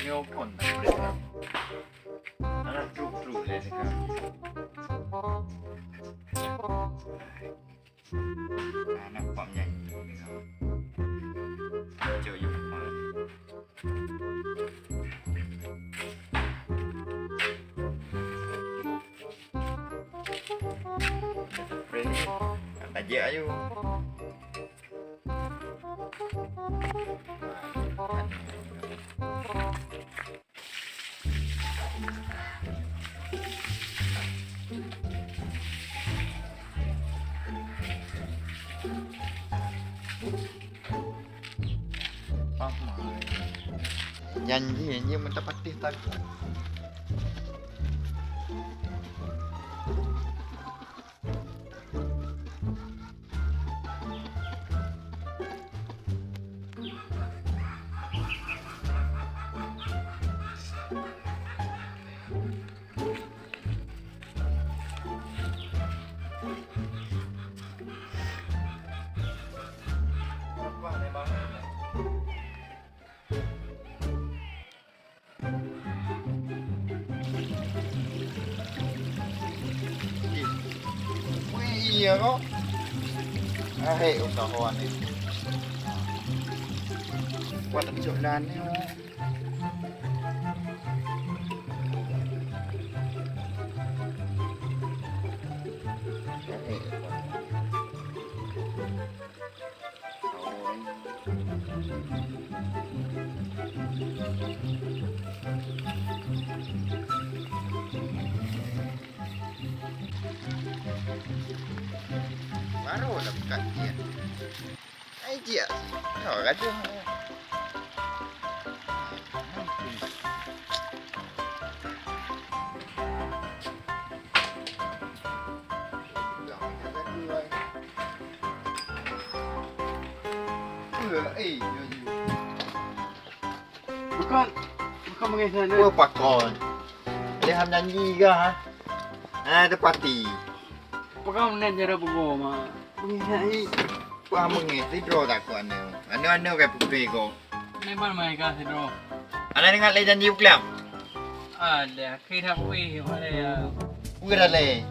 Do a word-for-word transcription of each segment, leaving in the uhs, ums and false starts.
Nyoe kon. Ada truk-truk lé sekarang. Anak pam nyanyi. Cok yuk. Tajak ayu. Janji, janji meuta patéh tagu. Wih, iya kok. Ah, hei, usahawan ni. Buat tercok dan ni. Baru dah buka dia. Ai dia. Oh, gaduh. Bukan, bukan mengisah. Wah, pakon. Dia ham janji ke, ha? Ha, tepati. Pegang meunan cara peugoe, mak. Peungihat hi. Peue meungihat sidroe takot aneuk. Aneuk-aneuk kai putri ko. Leban mai ka sidroe. Aneuk ingat lé janji uklam. Ada, akhé dah kuih, mak lé ya. Kuih dah lé.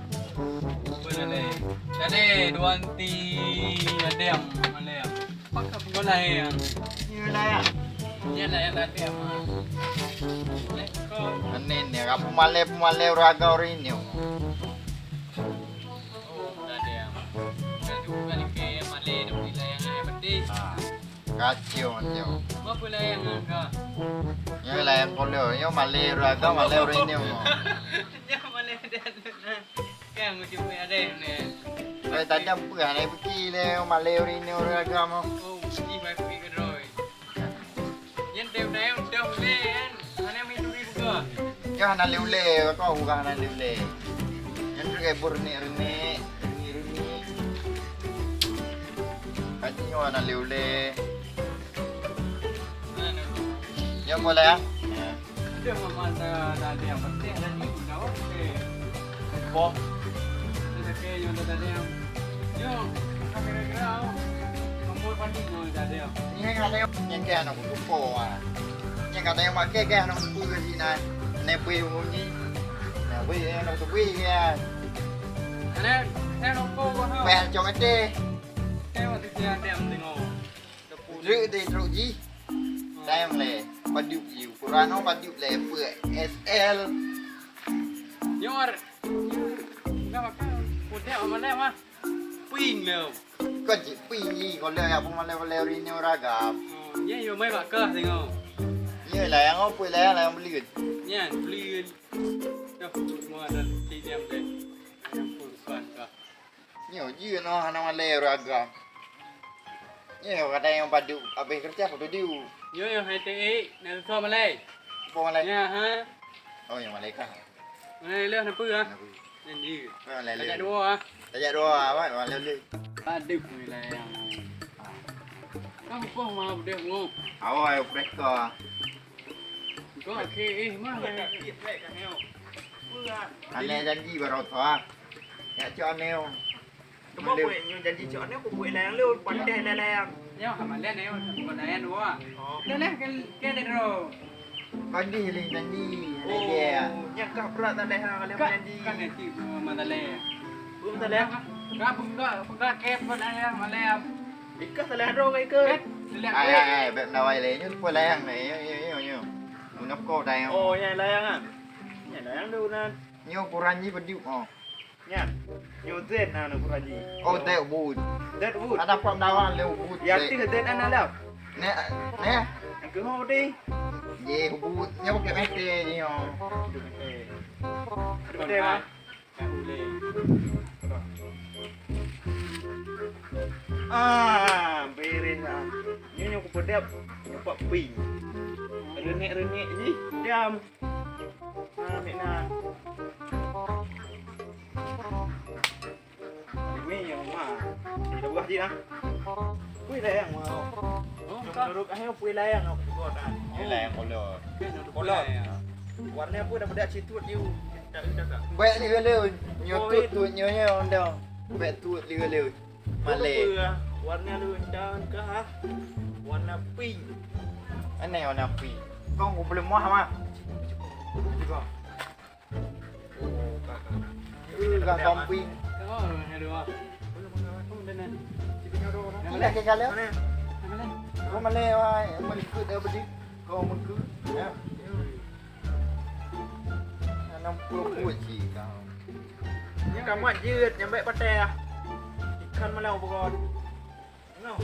Kuih dah lé. Dah lé, dua anti adem, mak lé ya. Pakai pengolai ya. Ni wilayah. Ni wilayah tadi, mak. Assalamualaikum. Aneuk ni, kamu malé-malé uraga orang ini. Ah, kacau, kacau. Nyoe lah yang kolor, nyoe malé uraga, malé ureueng nyoe. Kan macam ni ada ni. Saya tajam pun hana beki le malé ureueng nyoe uraga mah. Oh, ni baik pergi ke Roy. Nyan tem tem tem le kan. Hana main duri buka. Ya hana le ulé, kau bukan hana le ulé. Nyan tu kayak burnik-renik, renik-renik. Hati nyoe hana le ulé. Nyan boleh ah. Ada mama ada ada yang penting ada ni guna okey. Boh. Ada ke yang ada ada yang. Yo, kamera kira. Nombor panik no ada ada yang. Ni kan ada yang nyengke anak kutu po ah. Nyengke ada yang makai ke anak kutu ke sini. Nebui bunyi. Nebui anak kutu bui ya. Ada, saya nombor ha. Peh cong ate. Saya waktu dia ada yang tengok. Truk deh, truk jih. Sayang leh, padub jih. Ukuran oh padub leh, apa S L. Nyor. Enggak makan. Udah mana mah? Ping leh. Kau jih ping jih, kalau ya pun malah kalau rindu ragam. Oh, ya yo mai bakah tengok. Ya lah yang apa lah yang beli kan? Nyan beli kan. Dah semua ada tiga deh. Yang pun bukan kah? Nyoe jeuet noh hana malée ureueng agam. Nyoe kata nyang padub habéh keureuja kutu diu. Nyoe nyang hai teuék na seutôt malée. Apa malée? Nyan ha. Oh nyang malée kah? Malée lheueh na peue ah? Na peue? Nyan jeuet. Malée lheueh. Tajak dua ah. Tajak dua ah, malée lheueh. Padub malée nyang. Kan poh ma beudeuh ngo. Awai preh ka. Kau akhé éh mah. Aneh janji baroe toh ah. Nyak cok aneh. Cuma Malém. Buet nyoe janji cok ni, aku buet layang lôn, patéh lé layang. Nyoe hama lé nyoe, bukan layang dua. Oh. Dah lah, kan, kan ada dulu. Pagi lé janji, ada dia. Oh, nyan kah berat tak leh, kalau Kak, janji. Kan nanti, uh, masalah. Belum tak leh? Kak, buka, buka kep pun ada malam. Ikah salah dong ke ikah? Kan, lihat Ai, duit. Ai, ai, beb nawai lé. Nyoe pun layang ni. Nyoe, nyoe, nyoe, nyoe. Munafko dah nyoe. Oh, nyan layang ah. Nyan layang dulu nan. Nyoe ukuran jih bediuk, oh. Nyan. Nyoe Z na ukuran jih. Oh, Z ubit. Z ubit. Ada pom dawa lé ubit. Ya, Z. Teuh Z na dah. Nè, nè. Aku mau deh. Ye, ubit. Nyoe pakai mete ni, oh. Mete. Mete, Bang. Ah, beres ah. Nyoe, nyoe kupeudap, nampak pink. Renek-renek jih, dam. Ah, mek na. Ini yang ma. Ini dah buah jih ah. Pui layang mau. Oh, Cuma ka. Menurut akhirnya pui layang aku buat kan. Ini layang kolor. Kolor. Warna apa dah bedak citut dia. Tak tak tak. Baik ni kalau nyoe Oh, tut eh. Tut nyoe nyoe dah. Baik tut ni kalau. Malé. Apa lah? Warna lu dan kah? Warna pink. Mana warna pink? Kau belum muah mah. Juga. Oh, kakak. Enggak kau pink. Oh, ada dua. Belum ada. Oh, dah, dah. Kita ada orang. Yang Tidak mana? Ke kalau. Mana? Yang mana? Kau malé wah, melikut dah bedi. Kau mengku. Ya. Enam puluh buah cik kau. Nyan ka mat jeuet, nyang bèk patéh ah. Ikan malau beugöt. Noh.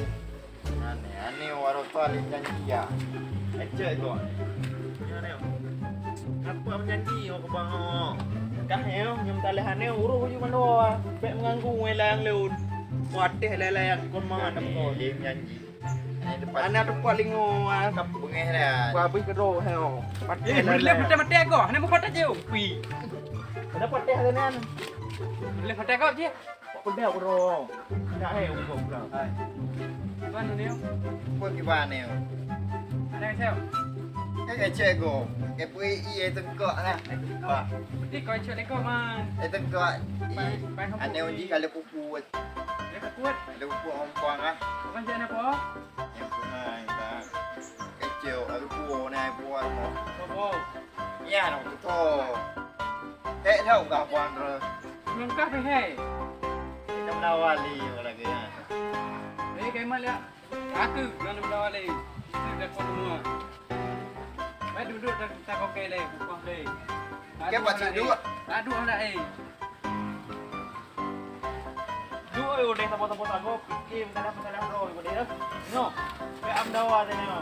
Aneh-aneh, warosa lé janji ya. Ecek kau. Nyan nyoe. Apa menjanji kau ke bang oh? Kah nyoe, nyum taleh aneh, uruh baju malu ah. Bèk mengganggu ngai layang leun. Patéh layang kon mangat. Kau lé janji. Anak teupok lingo ah. Bengeh dah. Ku habéh keudroe he oh. Eh, boleh mati-mati aku. Hana meupat aja. Ui. Ada patéh kanan. Boleh mati aku je. Pedah keudroe. Dah he udah pulang. Hai. Tuan ni. Pun kiban ni. Ada siap. Kan kecek go. Kepui i tengkok lah. Wah. Berarti kau cek lekor man. Eh tengkok. Bai, bai, Ane uji kalau puput. Dia kuat. Ada puput ompang ah. Bukan cek apa? Yang punai tak. Kecil, ada puput naik buat mo. Bobo. Ya, nak betul. Eh, tahu kah puan terus? Langkah pih hai. Kita melawan ni lagi ya. Eh, kayak mana ya? Aku, jangan melawan lagi. Kita dah kuat semua. Baik duduk dah kita kokai lagi, bukan lagi. Ke buat duduk? Aduh, anak eh. Dua udah sama-sama tak kau, fikir masalah-masalah kau, kau dia. No. Kayak am dawa tadi no.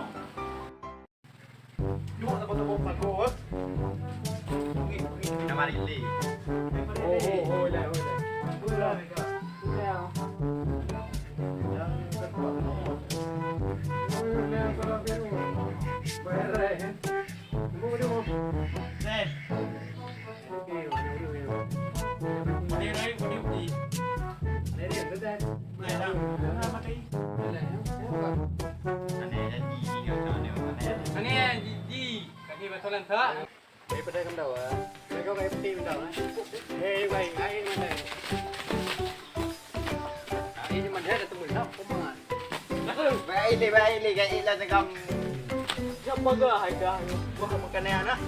Dua sama-sama tak kau. Kita mari li. Oh, oh, oh, lah, oh, lah. Dua lah, mereka. Yang kedua. Bayar, eh. Tunggu, tunggu. Set. Ini yang Ji, Ji. Kaki batalan tak? Daripada kamu tahu ah. Mereka kayak peti benda ah. Hei, baik. Air mana? Air cuma dia ada tunggu tak? Kau bangat. Baik, baik, baik. Kayak ilah tegam. Siapa gah hai dah? Buah makanan ah.